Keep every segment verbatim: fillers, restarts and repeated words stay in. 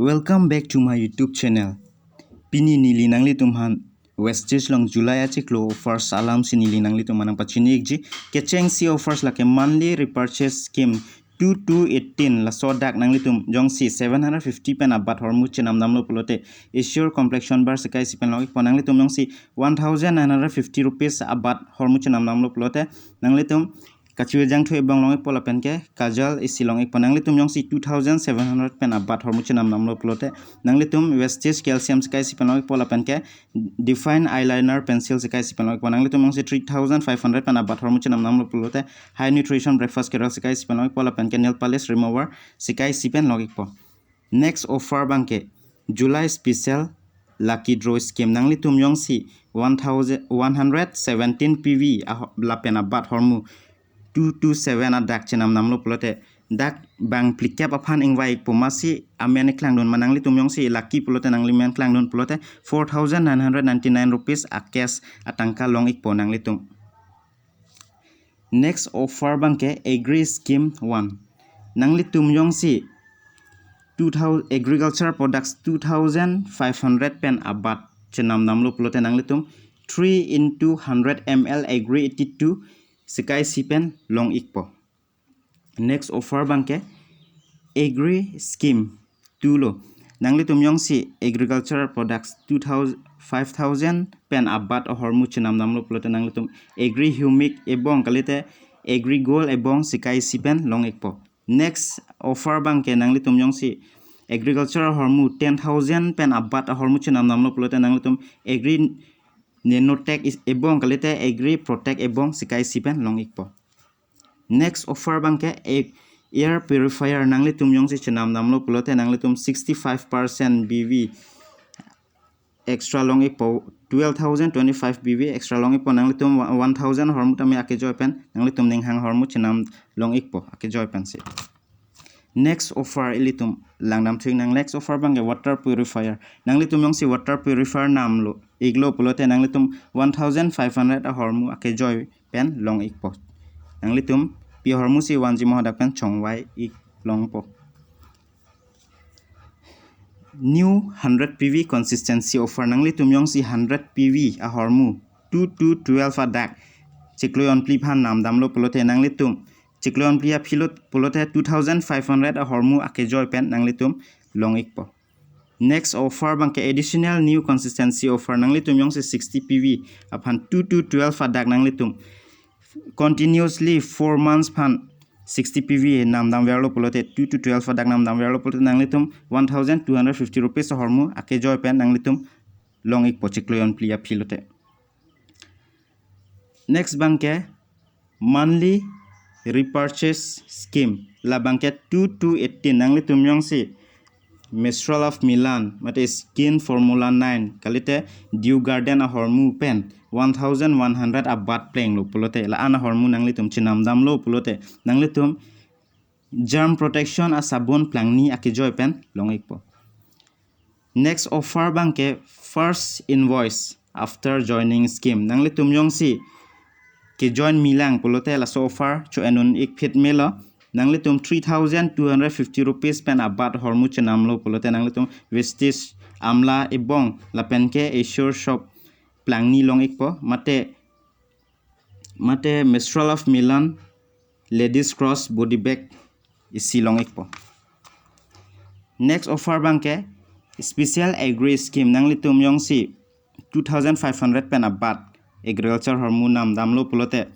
Welcome back to my YouTube channel. Pini neli nanglitum aphan Vestige along July achiklo offers alam si neli nanglitum aphan nangpachini-ikji. Kechengsi offers lake monthly repurchase scheme two two eighteen, laso adak nanglitum jongsi seven hundred fifty pen abat ahormu chenamdamlo pulote, Assure Complexion Bar sika isi pen long-ikpo. Nanglitum jongsi one thousand nine hundred fifty rupees abat ahormu chenamdamlo pulote, nanglitum kachevejangthu ebong long-ikpo lapen ke kajal isi long-ikpo. Nanglitum jongsi two thousand seven hundred pen abat ahormu chenamdamlo pulote, nanglitum Vestige Calcium sika isi pen long-ikpo lapen ke Define Eyeliner Pencil sika isi pen long-ikpo. Nanglitum jongsi three thousand five hundred pen abat ahormu chenamdamlo pulote, High Nutrition Breakfast Cereal sika isi pen long-ikpo lapen ke Nail Polish Remover sika isi pen long-ikpo. Next offer abangke July Special Lucky Draw Scheme. Nanglitum jongsi one thousand, one hundred seventeen P V ah-, lapen abat ahormu two two seven adak chenamdamlo pulote, dak bang phlikep aphan ingvai-ikpo. Masi amen klangdun ma, nanglitum jongsi lucky pulote, nangli men klangdun pulote, four thousand nine hundred ninety-nine rupees a-cash atangka long-ikpo nanglitum. Next offer abangke Agri Scheme one. Nanglitum jongsi two thousand, agriculture products two thousand five hundred pen abat chenamdamlo pulote, nanglitum three into hundred M L Agri eighty-two sika isi pen long-ikpo. Next offer abangke Agri Scheme two lo. Nanglitum jongsi agricultural products two thousand, five thousand pen abat ahormu chenamdamlo pulote, nanglitum Agri Humic ebong kalite Agri Gold ebong sika isi pen long-ikpo. Next offer abangke nanglitum jongsi agricultural ahormu ten thousand pen abat ahormu chenamdamlo pulote, nanglitum Agri Nanotech is-, ebong kalite Agri Protect ebong sika isi pen long-ikpo. Next offer abangke e-, air purifier. Nanglitum jongsi chenamdamlo pulote, nanglitum sixty-five percent B V extra long-ikpo, twelve thousand twenty-five B V extra long-ikpo. Nanglitum wa-, one thousand ahormu tame akejoi pen nanglitum ninghang ahormu chenam long-ikpo akejoi pensi. Next offer ilitum langdamthu-iknang. Next offer abangke water purifier. Nanglitum jongsi water purifier namlo-iklo pulote, nanglitum one thousand five hundred ahormu akejoi pen long-ikpo. Nanglitum pi ahormu si vanji ma hadak pen chongvai-ik longpo. New hundred P V consistency offer. Nanglitum jongsi hundred P V ahormu two two twelve adak chiklo jonphli aphan namdamlo pulote, nanglitum chiklo jonphli aphilot pulote two thousand five hundred ahormu akejoi pen nanglitum long-ikpo. Next offer abangke additional new consistency offer. Nanglitum jongsi sixty P V aphan two two twelve adak nanglitum continuously four months aphan sixty P V namdamverlo pulote, two two twelve adak namdamverlo pulote, nanglitum one thousand two hundred fifty rupees ahormu akejoi pen nanglitum long-ikpo chiklo jonphli aphilote. Next abangke monthly repurchase scheme. La abangke two two eighteen. Nanglitum jongsi Mistral of Milan mate Skin Formula nine kalite Dew Garden ahormu pen one thousand one hundred abat plenglo pulote, la-an ahormu nanglitum chenamdamlo pulote, nanglitum germ protection asabun plangni akejoi pen long-ikpo. Next offer abangke first invoice after joining scheme. Nanglitum jongsi kejoin milang pulote laso offer cho-en un-ik phit melo. Nanglitum three thousand two hundred fifty rupees pen abat ahormu chenamlo pulote, nanglitum Vestige Amla ebong lapen ke Assure Soap plangni long-ikpo, mate mate Mistral of Milan Ladies Cross Body Bag isi long-ikpo. Next offer abangke Special Agri Scheme. Nanglitum jongsi two thousand five hundred pen abat agriculture ahormu namdamlo pulote,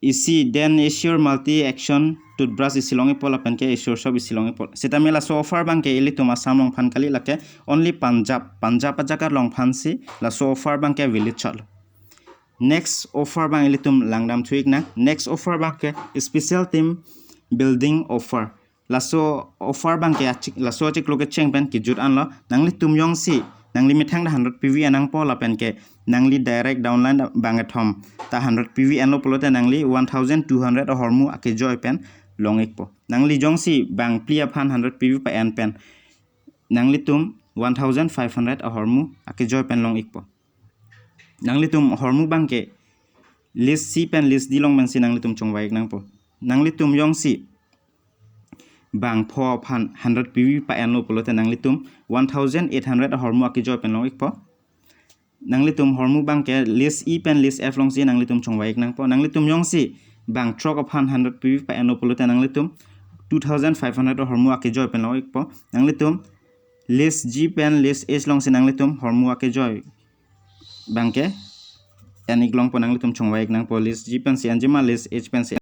isi Den Assure Multi Action Toothbrush isi long-ikpo lapen ke Assure Soap isi long-ikpo. Sitame laso offer abangke ilitum Assam along aphan kali, lake only Punjab, Punjab ajaga along aphansi laso offer abangke valid chotlo. Next offer abang ilitum langdamthu-iknang. Next offer abangke special team building offer. Laso offer abangke achik-, laso achiklo kecheng pen kejut anlo. Nanglitum jongsi nangli methang ta hundred P V an nangpo lapen ke nangli direct downline ta bang kethom ta hundred P V anlo pulote, nangli one thousand two hundred ahormu akejoi pen long-ikpo. Nangli jongsi bang phli aphan hundred P V pa-en pen, nanglitum one thousand five hundred ahormu akejoi pen long-ikpo. Nanglitum ahormu abangke list C pen list D along pensi nanglitum chongvai-ik nangpo. Nanglitum jongsi bang pho aphan hundred P V pa-enlo pulote nanglitum one thousand eight hundred ahormu akejoi pen long-ikpo. Nanglitum hormu abangke list E pen list F alongsi nanglitum chongvai-ik nangpo. Nanglitum jongsi bang throk aphan hundred P V pa-enlo pulote nanglitum two thousand five hundred ahormu akejoi pen long-ikpo. Nanglitum list G pen list H alongsi nanglitum hormu akejoi abangke en-ik longpo, nanglitum chongvai-ik nangpo, list G pensi enji ma list H pensi